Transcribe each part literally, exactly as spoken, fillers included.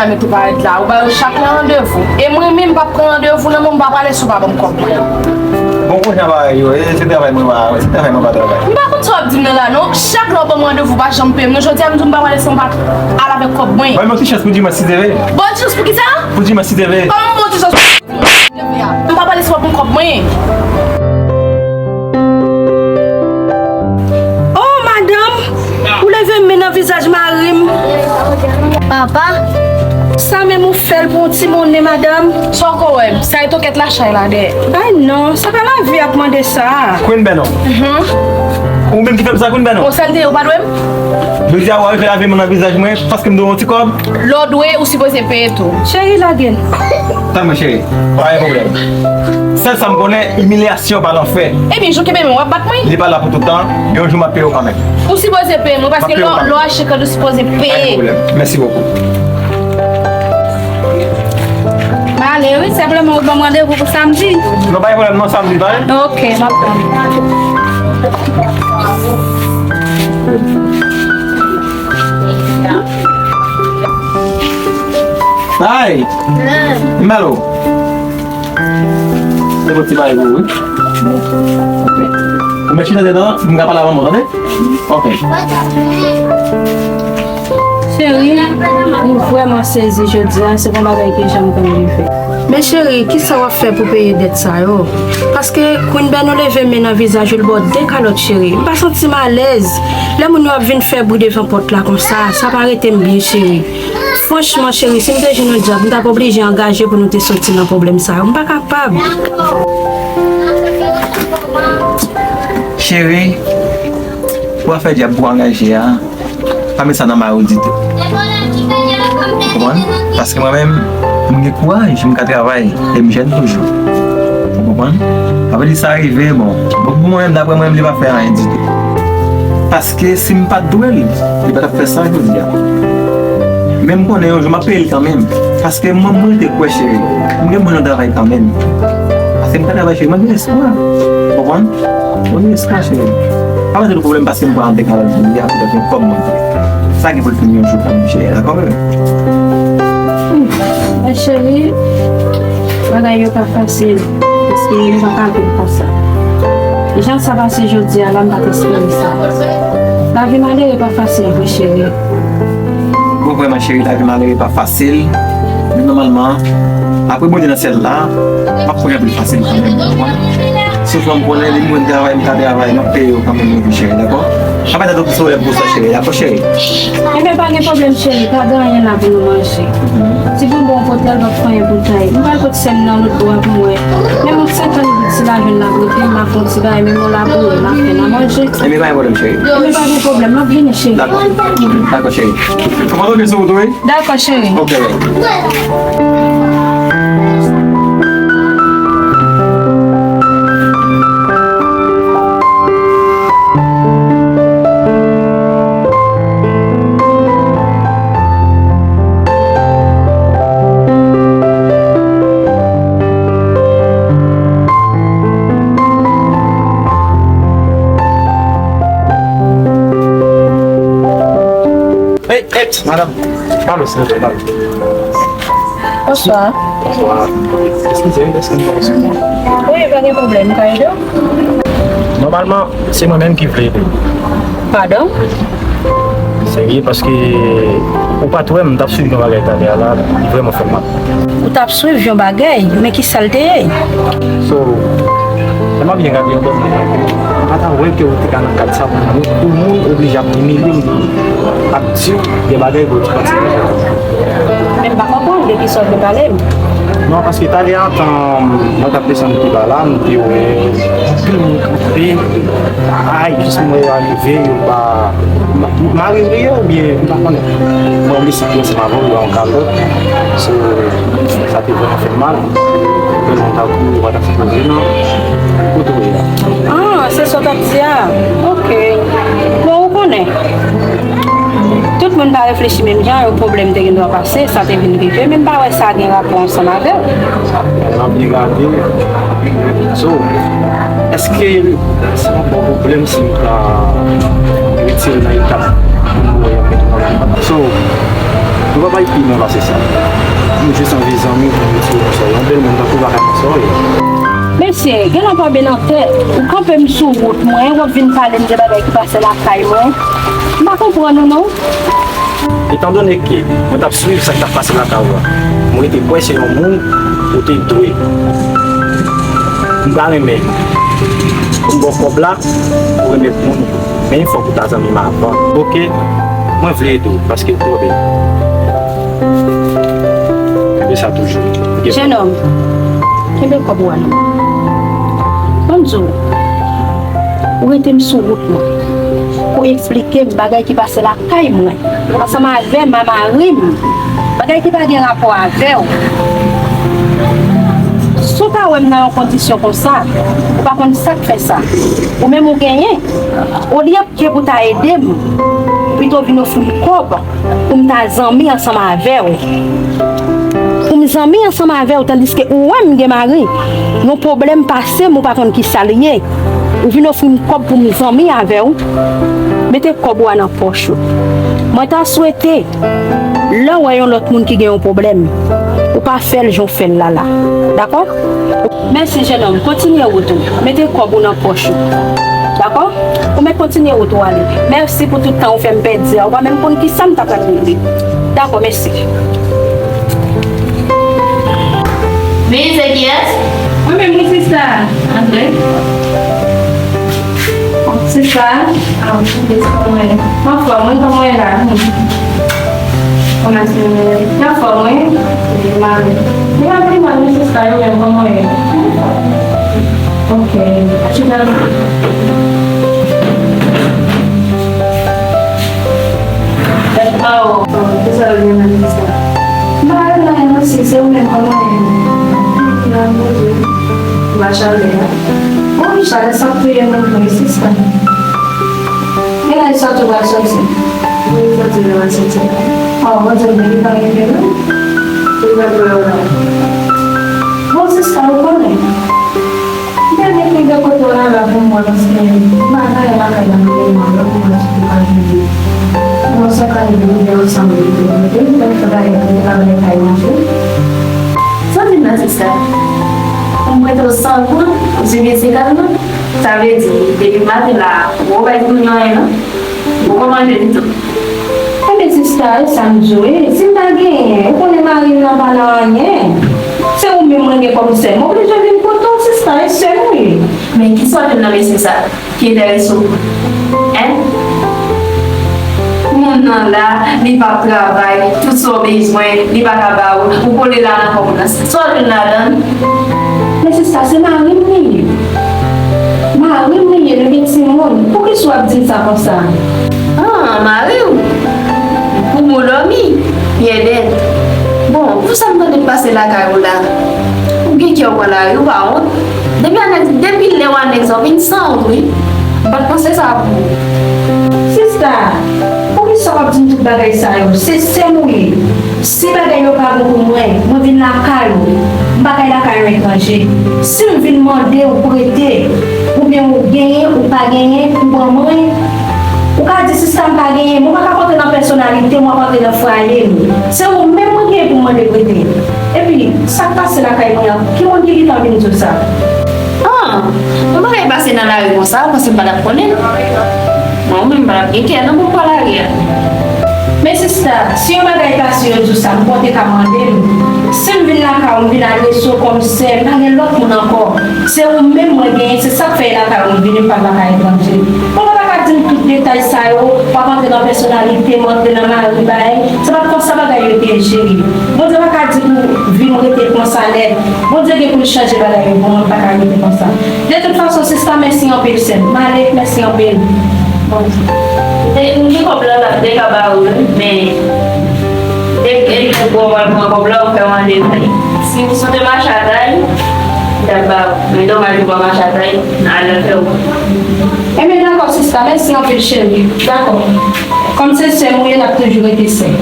Mete parèt la, ou ba yo chak lè randevou. E mwen menm, m p ap pran randevou nan men w, m pa prale si w pa ban m kòb mwen. Bon, kounye a bagay yo, e, se travay mwen pa, se travay mwen pa travay. M pa konn sa w ap di m nan la, non. Chak lè w ban m randevou, w pa janm peye m, non. Jodi a, m di w m pa prale si w pa al avèk kòb mwen. Bay mwen ti chans pou dimanch si Dye vle. Bon, ti chans pou kisa? Pou dimanch si Dye vle. Kòman m bon ti chans pou M pa pale si w ap pran kòb mwen. Oh, madanm, ou leve men nan vizaj mari m. Papa. Sa menm ou fè l pou yon ti monnen, madanm? Sa w ko wè m? Sa e tokèt lachay la dèyè. Ay non, sa pa lavi ap mande sa. Queen Beno. Mhm. Ou menm ki fè m sa, Queen Beno? Bon, sa l te ye, ou pa dwe m? Jodi a, w a rive lave men nan vizaj mwen paske m dwe yon ti kòb? Lè w dwe, ou sipoze peye tou. Cheri, lage l. Tann mwen, cheri. Pa gen pwoblèm. Sèl sa m konnen, imilyasyon pa lanfè. Ebyen, jan w kenbe men w ap bat mwen? Li pa la pou tout tan. Yon jou, m ap peye w kanmenm. Ou sipoze peye mwen, paske lè w achte kòd, ou sipoze peye. Pa gen pwoblèm. Mèsi bokou. M ale, wi, senpleman ou ban m randevou pou samdi. Non, pa gen pwoblèm, non, samdi, pa gen. Ok, m ap tann. Ay! Mèlo! Se bon ti bagay pou ou, wi. Ok. Ou mèt chita dedan, m ka pale a manman, tande? Ok. Cheri, m vrèman sezi jodi a, se pa yon bagay ki janm konn rive. Men cheri, kisa w ap fè pou peye dèt sa yo? Paske Queen Beno leve men nan vizaj ou, l ba w de kalòt, cheri. M pa santi m alèz. Lè moun yo ap vin fè bri devan pòt la konsa, sa pa rete m byen, cheri. Franchman, cheri, si m te jwenn yon djab, m t ap oblije angaje pou nou te soti nan pwoblèm sa yo. M pa kapab. Cheri, pou afè djab pou angaje a, pa met sa nan may ou ditou. Ou konprann? Paske mwen menm, m gen kouraj, m ka travay, e m jèn toujou. Ou konprann? Sa vle di sa rive, bon. Bon, pou mwen menm, daprè mwen menm, li pa fè anyen ditou. Paske si m pa t dwe l, li pa t ap fè sa jodi a. Men m konnen yon jou m ap peye l kanmenm. Paske mwen, mwen rete kwè, cheri. M gen mwen nan travay kanmenm. Paske m ka travay, cheri, mwen gen espwa. Ou konprann? Mwen gen espwa, cheri. Pa mete nou pwoblèm paske m pran dekalaj jodi a, poutèt yon kòb mwen pran. Sa gen pou l fini yon jou kanmenm, cheri. Dakò, bebe? Men cheri, bagay yo pa fasil. Paske nou pa ka viv konsa. Jan sa pase jodi a la, m pa t espere sa. Lavi malere pa fasil vre, cheri. Bon, vrèman, cheri, lavi malere pa fasil. Men nòmalman, apre Bondye nan syèl la, m ap konn yon pil fasil kanmenm, ou konprann? Sof mwen konnen, depi mwen travay, m ka travay, m ap peye yo kanmenm, wi, cheri, dakò? Apa ta tou sou lè pou sa, cheri, dakò, cheri? Enben, pa gen pwoblèm, cheri, pa gen anyen la pou nou manje. Ti bonbon w pote a, l p ap fè anyen pou l ta ye. M pral pote sè m nan lòt bò a pou m wè. Menm yon senk an li di ti lajan l ap rete, m ap fè yon ti bagay, menm yon laboure, m ap fè n a manje. Enben, pa gen pwoblèm, cheri. Enben, pa gen pwoblèm, m ap vini, cheri. Dakò. Dakò, cheri. Kòman w sou wout ou, wi? Dakò, cheri. Ok, wi. Hey, hey, madam. Pale, silvouplè, pale. Bonswa. Bonswa. Eskize, eskize. Wi, pa gen pwoblèm, m ka ede w? Nòmalman, se mwen menm ki vle ede w. Padon? Serye, paske ou pa t wè m, m t ap swiv yon bagay talè a la, li vrèman fè m mal. Ou t ap swiv yon bagay, men ki sa l te ye? So, lè m ap byen gade yon bòt, m pa ta wè ke ou te ka nan kad sa pou moun, pou moun oblije ap imilye m, ap di de bagay pou ti pati. Men m pa konprann de ki sa w vle pale m. Non, paske talè a, tan mwen t ap desann pi ba la, m te wè anpil moun kanpe. Ay, jis mwen yo arive, yo pa, m, m, mari m ye oubyen m pa konnen. Mwen m deside ansanm avè w, yo ba yon kalòt. So, sa te vrèman fè m mal. Vrèman, m ta kouri, ou pa ta sipoze nan kote w ye a. Ah, se sa w t ap di a? Ok. Bon, ou konnen. Tout moun pa reflechi menm jan, yon pwoblèm te gen dwa pase, sa te vin rive, men m pa wè sa gen rapò ansanm avè w. N ap byen gade. So, èske se yon bon pwoblèm si m ta Se nan etap pou nou wè y ap mete nou nan. So, nou pa bay pi lwen pase sa. Nou jis anvi zanmi pou nou di konsa. Yon bèl moun tankou w pa ka fè sa, wi. Mesye, gen lè w pa byen nan tèt. Ou kanpe m sou wout mwen, w ap vin pale m de bagay ki pase lakay mwen. M pa konprann ou non. Etandone ke mwen t ap swiv sa k t ap pase lakay ou a, mwen te kwè se yon moun ou te dwe. M pa renmen pou m ba w kòb la, ou renmen moun yo. Men fòk ou ta zanmi m avan. Oke, mwen vle ede w paske w twò bèl. Kenbe sa toujou. Jennonm, kenbe kòb ou a non. Ban m di w, ou rete m sou wout mwen. Pou eksplike m bagay ki pase lakay mwen. Ansanm avè m, a mari m. Bagay ki pa gen rapò avè w. Si w ta wè m nan yon kondisyon konsa, ou pa konn sa k fè sa. Ou menm ou genyen. Olye ke pou ta ede m, pito w vin ofri m kòb pou m ta zanmi ansanm avè w. Pou m zanmi ansanm avè w, tandiske ou wè m gen mari. Yon pwoblèm pase m, ou pa konn ki sa l ye. Ou vin ofri m kòb pou m zanmi avè w. Mete kòb ou a nan pòch ou. Mwen ta swete, lè w wè yon lòt moun ki gen yon pwoblèm, ou pa fè l jan w fè l la la. Dakò? Mèsi, jennonm. Kontinye wout ou. Mete kòb ou nan pòch ou. Dakò? Ou mèt kontinye wout ou ale. Mèsi pou tout tan ou fè m pèdi a. Ou pa menm konn ki sa m ta pral regle. Dakò, mèsi. Wi, se kiyès? Mwen menm wi, sista. Antre. Sista. Ah, wi, kòman w ye? Mwen anfòm, wi, kòman w ye la? Hmm. Kòman se, mwen anfòm, wi. Mwen anfòm, wi, sista, ou menm, kòman w ye? Ok. Chita. Tèt pa w. Kisa w gen nan lista? M pa gen anyen, non, si se ou menm, kòman w ye? Nan poze. Ba chalè a. Bon, chalè sa ap touye moun vre, sista. E la, sòti w pral sòti? Wi, sòti w pral sòti. Oh, Bondye beni, pa gen pwoblèm. Tout bagay la. Bon, sista, ou konnen. Mwen mete de kote w la la pou mwen, paske m pa gen anyen lakay la, m gen mwen, lòt mwen sou pa jwenn. Mwen se ka rive rive ansanm, rive rive, m fè bagay pou travay kay manje. Sa w di m la, sista? Pou m prete w san goud, ou swiv Jessica non? Sa vle di, depi maten la, ou pa jwenn anyen non? Ou pa manje ditou? Enben, sista, e sa m di w, e, si m pa genyen, ou konnen mari m nan pa nan anyen. Se ou menm mwen gen kòm sè m, m oblije vin kote w, sista, e sè m ou ye. Men kisa w jwenn nan mesye sa ki enterese w? Hein? Moun nan la, li p ap travay, tout sa w bezwen, li pa ka ba ou, ou kole la nan kò moun nan. Sa w jwenn ladan l? Men sista, se mari m li ye. Mari m li ye, nou gen timoun. Poukisa w ap di m sa konsa? Ah, mari w? Pou m ou dòmi? Pyèdèt. Bon, pou sa m tande k pase lakay ou la, ou gen kè w pran lari, ou pa wont? Depi anèk, depi lè w anèk sa, w vin san wont, wi. M pa t panse sa pou ou. Sista, poukisa w ap di m tout bagay sa yo? Se sè m ou ye. Si bagay yo pa bon pou mwen, mwen vin lakay ou. M pa kay lakay yon etranje. Si m vin mande ou prete, oubyen ou genyen, ou pa genyen, ou ban mwen, ou ka di sista m pa genyen, men w pa ka antre nan pèsonalite m, w ap antre nan fwaye m. Se ou menm mwen genyen pou m mande prete. Epi, sa k pase lakay mwen an, ki moun ki gentan vin di w sa? Ah, yon bagay pase nan lari konsa, panse m pa t ap konnen l. Mwen menm, m pa t ap gen kè non pou m pran lari a. Men sista, si yon bagay pase yo di w sa, m kwè w te ka mande m. Si m vin lakay ou, m vin adrese w kòm sè, m pa gen lòt moun ankò. Se ou menm mwen genyen, se sa k fè e lakay ou m vini, m pa t lakay etranje. Bon, ou pa ka di m tout detay sa yo, w ap antre nan pèsonalite m, antre nan mari bagay. Se pa t konsa bagay yo te ye, cheri. Bondye pa ka di pou vi m rete konsa nèt. Bondye gen pou l chanje bagay yo pou mwen, m pa ka rete konsa. De tout fason, sista, mèsi anpil, sè m. M ale, mèsi anpil. Bon. E, m gen kòb la, la, m te ka ba ou, wi, men, e, e, lè w pral pran kòb la, ou fè mande m li. Si, si w te mache atay, m t ap ba ou. Men domaj ou pa mache atay, alè fè ou. Enben, dakò, sista. Mèsi anpil, cheri. Dakò. Kòm se sè m ou ye, n ap toujou rete sè.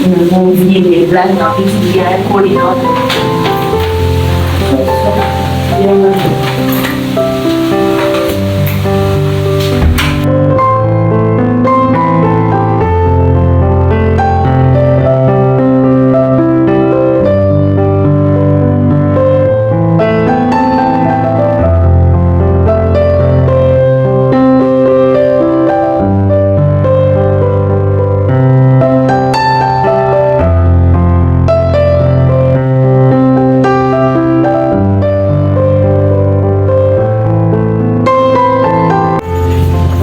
Yon bon vye nèg la, nan pitit li a, kole nan tèt.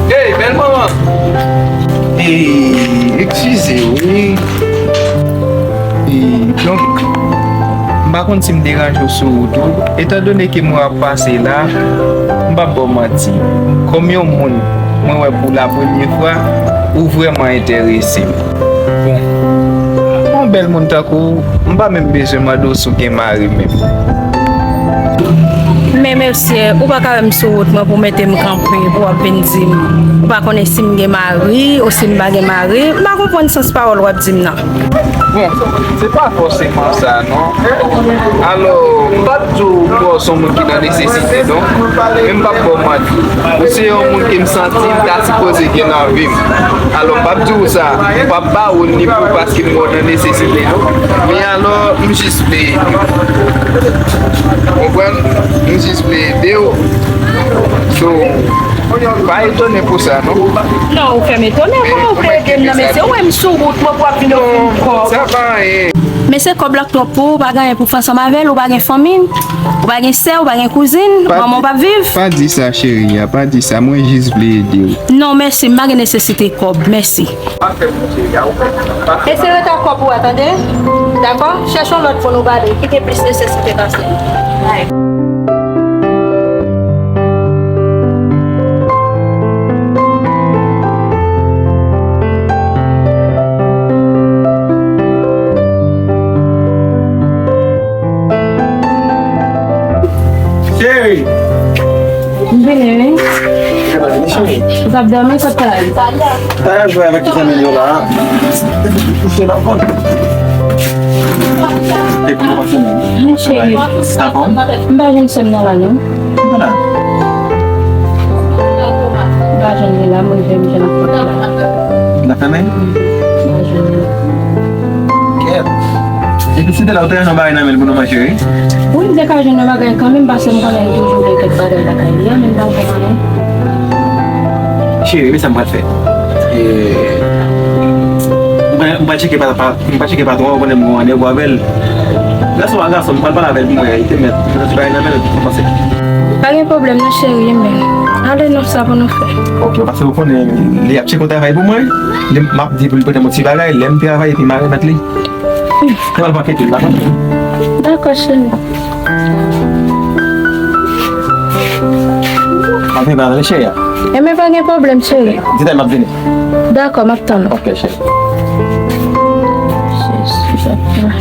Hey, bèl manman! Hey, eskize wi. Hey, donk, m pa konn si m deranje w sou wout ou. Etandone ke mwen ap pase la, m p ap ba w manti. Kòm yon moun mwen wè pou la premye fwa, ou vrèman enterese m. Bon, yon bèl moun tankou w, m pa menm bezwen mande w si w gen mari menm. Men mesye, ou pa ka wè m sou wout mwen pou mete m kanpe, pou w ap vin di m, ou pa konnen si m gen mari ou si m pa gen mari. M pa konprann sans pawòl w ap di m nan. Bon, se pa fòseman sa non. Alò, m p ap di w pou w se yon moun ki nan nesesite non. Men m p ap ba w manti. Ou se yon moun ke m santi m ta sipoze gen nan vi m. Alò, m p ap di w sa, m p ap ba w ni pou paske m wè w nan nesesite non. Men alò, m jis vle ede w. Konprann? M jis vle ede w. So, pa etone pou sa non. Non, ou fè m etone. Kòman ou fè ede m nan mesye? Ou wè m sou wout mwen pou w ap vin ofri m kòb. Sa pa anyen. Mesye, kòb la k twòp pou ou, ou pa gen anyen pou w fè ansanm avè l, ou pa gen fanmi, ou pa gen sè, ou pa gen kouzin, manman w p ap viv. Pa di sa, cheri a, pa di sa. Mwen jis vle ede w. Non, mèsi, m pa gen nesesite kòb, mèsi. Mesye, ret ak kòb ou a, tande? Dakò? Chèche yon lòt moun ou pale, ki gen plis nesesite pase m. Cheri! M vini, wi. Ou t ap dòmi, kote w t al? Taya jwe avèk zanmi l yo la. Kouche la, bon. E kòman w pase menm? Wi, cheri. Sa fè? M pa jwenn sè m nan la, non. Ki pa la? M pa jwenn li la, m rive, m jwenn nan pòt la. Nan kanmen? M pa jwenn li. Kèt. Epi si te la, ou te jwenn yon bagay nan men l pou nou manje, wi? Wi, m te ka jwenn yon bagay kanmenm, paske m konnen l toujou gen kèk bagay lakay li a, men m pa jwenn anyen. Cheri, men sa m pral fè. E, m pral, m pral tcheke pa, pa, m pral tcheke patwon an, ou konnen m gen yon randevou avè l. Lè se yon gason, m pral pale avè l pou mwen, li te mèt yon ti bagay nan men l, ou panse? Pa gen pwoblèm non, cheri, men ale non, sa pou nou fè. Ok, paske ou konnen, li ap tcheke yon travay pou mwen, li, m ap di pou l pote m yon ti bagay, lè m travay epi m a remèt li. Ou pral pran kite l la. Dakò, cheri. M ap vin pale, cheri a. Enben, pa gen pwoblèm, cheri. Di Tay m ap vini. Dakò, m ap tann ou. Ok, cheri. Jezi, papa.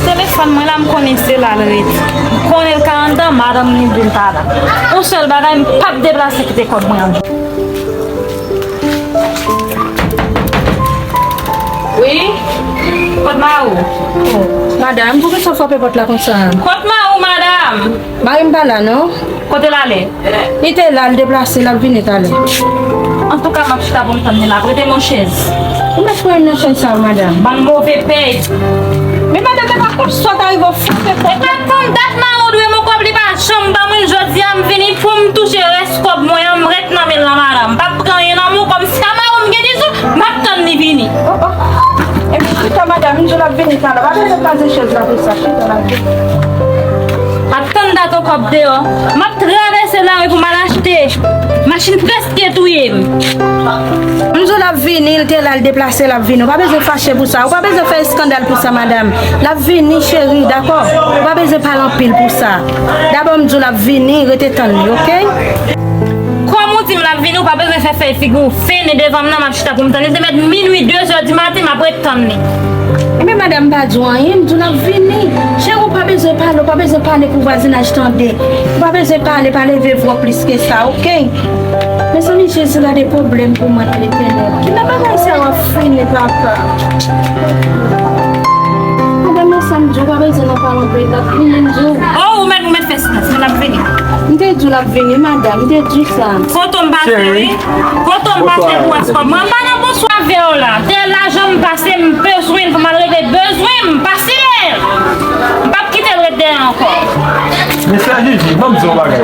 Telefòn mwen la, m konnen se la l ret. M konnen l ka anndan, madanm li di l pa la. Yon sèl bagay, m p ap deplase kite kòb mwen an. Wi? Kot mari w? Oh, madanm, poukisa w frape pòt la konsa? Kot mari w, madanm? Mari m pa la, non. Kote l ale? Li te la, l deplase, l ap vini talè. Antouka, m ap chita pou m tann li la. Prete m yon chèz. Ou mèt pran nan chèz sa, madanm. Bann move pèy. Men madanm, e pa kòb sa w ta rive w frape pòt la. E pa tann dat mari w dwe m yon kòb, li pa janm ban mwen l. Jodi a, m vini pou m touche rès kòb mwen an, m ret nan men l lan, madanm. M p ap pran anyen nan men w, kòmsi ta mari w m gen dizon, m ap tann li vini. Oh, oh. Ebyen, chita, madanm, m di w l ap vini talè. Pa bezwen kraze chèz la pou sa, chita, l ap vini. M ap tann dat yon kòb deyò. M ap travèse lari pou m al achte. Machin prèske touye m. M di w l ap vini, l te la, l deplase, l ap vini. Ou pa bezwen fache pou sa. Ou pa bezwen fè eskandal pou sa, madanm. L ap vini, cheri, dakò? Ou pa bezwen pale anpil pou sa. Dabò, m di w l ap vini, rete tann li, oke? Kòm ou di m l ap vini, ou pa bezwen fè fèy figi w fennen devan m nan, m ap chita pou m tann li. Se mèt minui, de zè di maten, m ap ret tann li. Ebyen, madanm, m pa di w anyen, m di w l ap vini. Cheri, ou pa bezwen pale, ou pa bezwen pale pou vwazinaj tande. Ou pa bezwen pale, pa leve vwa w plis ke sa, oke? Mezanmi, Jezi, gade pwoblèm pou mwen, Letènèl. Kilè bagay sa yo ap fini, papa? Ou konn sa m di w, pa bezwen nan pale anpil, l ap fini, m di w. Oh, ou mèt, ou mèt fè silans, men l ap vini. M te di w l ap vini, madanm, m te di w sa. Kote m pase, wi. Kote m pase pou wè kòb mwen. M pa nan bonswa avè w la. Dèyè lajan m pase, m bezwen l pou m al regle bezwen m. Pase l! M p ap kite l ret dèyè ankò. Mesye Jiji, ban m di w yon bagay.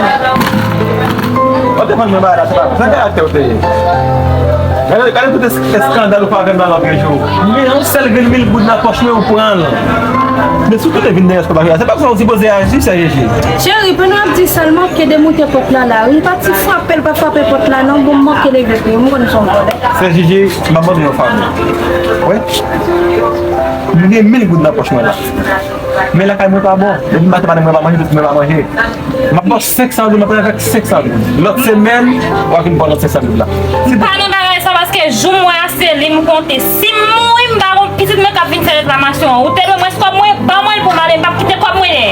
Ou te konn mwen bagay la, se pa sa karaktè w te ye. Gade, gade tout es-, eskandal ou fè avè m nan lòt jou. Men yon sèl grenn mil goud nan pòch mwen, ou pran l. Men si w te vin dèyè eskandal la, se pa konsa ou sipoze aji, Sè Jiji. Cheri, pandan w ap di sa, l manke demoute pòt la la. Wi, pati frape l, pa frape pòt la non, bon, m manke leve pou yo, m konn se yon vòlè. Sè Jiji, m ap mande yon favè. Wi. M gen mil goud nan pòch mwen la. Men lakay mwen pa bon. Depi maten, madanm mwen pa manje, pitit mwen pa manje. M ap ba w senk san goud, m ap pran avèk senk san goud. Lòt semèn, w a vin pran lòt senk san goud la. M pa nan bagay sa paske jou m wè a se li m konte. Si m mouri, m pa gon pitit mwen k ap vin fè reklamasyon. Ou te dwe mwen kòb mwen, ban mwen l pou m ale, m p ap kite kòb mwen dèyè.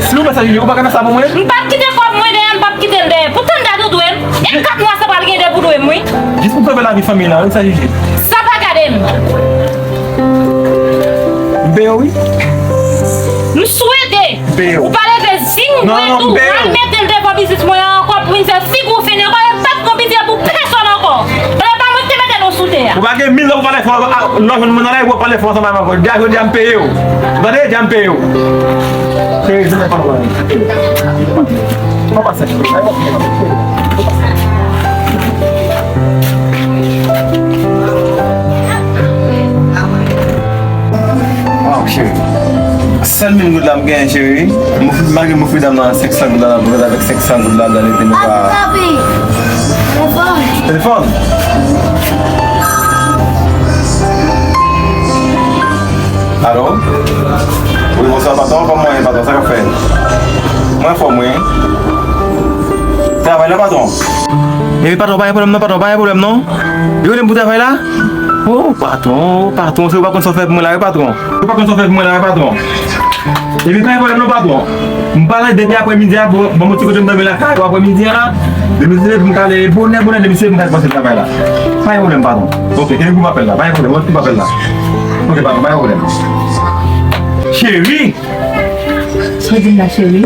Silvouplè, Sè Jiji, ou pa ka fè sa pou mwen? M p ap kite kòb mwen dèyè, m p ap kite l dèyè. Poutan m ta dwe dwe m. E kat mwa sa pral gen de pou dwe m, wi. Jis pou sove lavi fanmi la, wi, Sè Jiji. Sa pa gade m. M peye w, wi. M swete ou pa leve zing mwen tou, al mete l devan biznis mwen an ankò pou vin fè figi w fini ankò, e m p ap pran pitye pou pèsòn ankò. Pandan pa mwen ki te mete nou sou tè a. Ou pa gen mil lè pou pale fò, a, lè w jwenn mwen nan lari, w ap pale fò ansanm avè m ankò. Deja jodi a m peye w. Ou tande? Deja m peye w. Cheri, se pa pale. Pa pase. Waw, cheri. Sèl mil goud la m genyen, cheri. M ofri, malgre m ofri dam nan senk san goud la, nan pwofite avèk senk san goud la, dan lete nou pa. Telefòn. Telefòn? Alo? Wi, bonswa, patwon. Kòman w ye, patwon? Sa k ap fèt? Mwen anfòm, wi. Travay la, patwon. Epi, patwon, pa gen pwoblèm non, patwon, pa gen pwoblèm non. Yo rele m pou travay la? Oh, patwon, oh, patwon, se ou pa konn sa w fè pou mwen la, wi, patwon. Ou pa konn sa w fè pou mwen la, wi, patwon. Epi, pa gen pwoblèm non, patwon. M pale depi aprèmidi a, bon, bon, m ti kote m dòmi lakay ou aprèmidi a. Depi se pou m kale bonè, bonè, depi se pou m kale pase travay la. Pa gen pwoblèm, patwon. Ok, kenbe pou m apèl la, pa gen pwoblèm, mwen pou m apèl la. Ok, patwon, pa gen pwoblèm. Cheri! Sa w di m la, cheri?